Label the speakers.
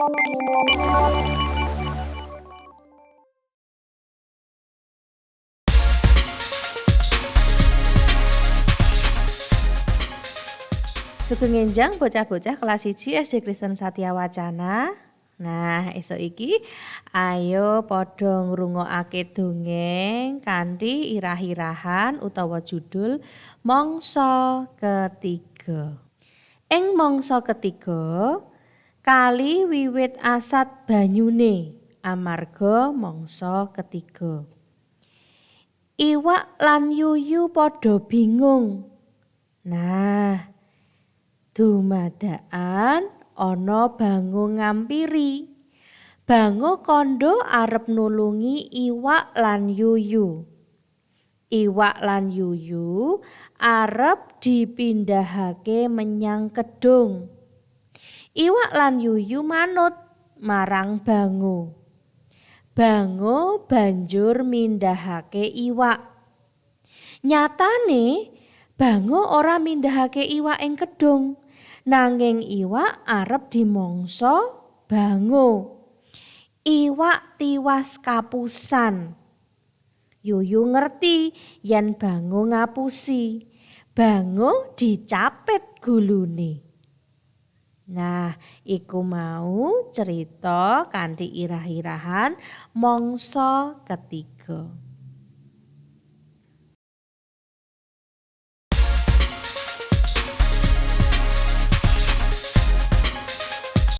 Speaker 1: Sugeng enjang bocah-bocah kelas 1 SD Kristen Satya Wacana. Nah, esuk iki ayo padha ngrungokake dongeng kanthi irah-irahan utawa judul Mangsa Ketiga. Ing mangsa ketiga, kali wiwit asat banyune amarga mangsa ketiga. Iwak lan yuyu padha bingung. Nah, dumadakan ana Bango ngampiri. Bango kandha arep nulungi iwak lan yuyu. Iwak lan yuyu arep dipindhahake menyang kedung. Iwak lan yuyu manut marang Bango. Bango banjur mindhahake iwak. Nyatane Bango ora mindhahake iwak ing kedung, nanging iwak arep dimangsa Bango. Iwak tiwas kapusan. Yuyu ngerti yen Bango ngapusi. Bango dicapit gulune. Nah, iku mau cerita kanthi irah-irahan mangsa ketiga.